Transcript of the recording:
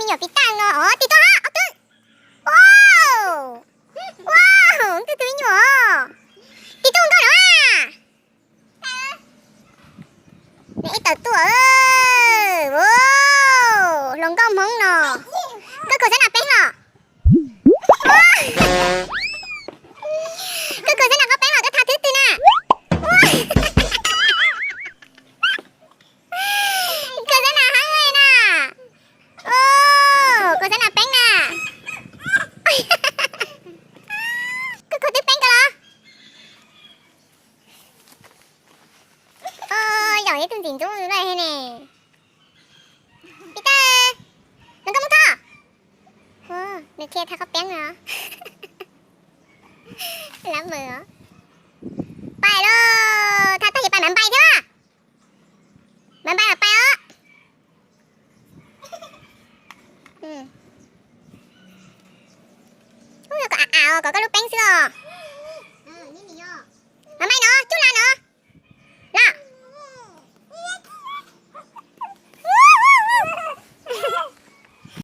Nyuam pis tag no os, tig tuaj hab ob tug. Wow, wow, twb tug ib nyuam os. Tig tuaj nkauj no a. Nws ib tawm tuaj, hluas nkauj Hmoob no. Koj khaws xab nas peeb los? Koj khaws xab nas koj peeb los koj tha thwb twg na? Khaws xab nas hab na. Khaws xab nas peeb na. Koj khaws twb peeb koj los? Zaum ib tug ntxim ntxub lawm ne. Pis tag, nws koj muab thov. Nws thiaj tha koj peeb no. Lab mus os. Pais lauj, tha tag ces pais mam npais thiab. Mam npais mam pais os. Ub, kom av av os, kom koj lub peeb xwb os.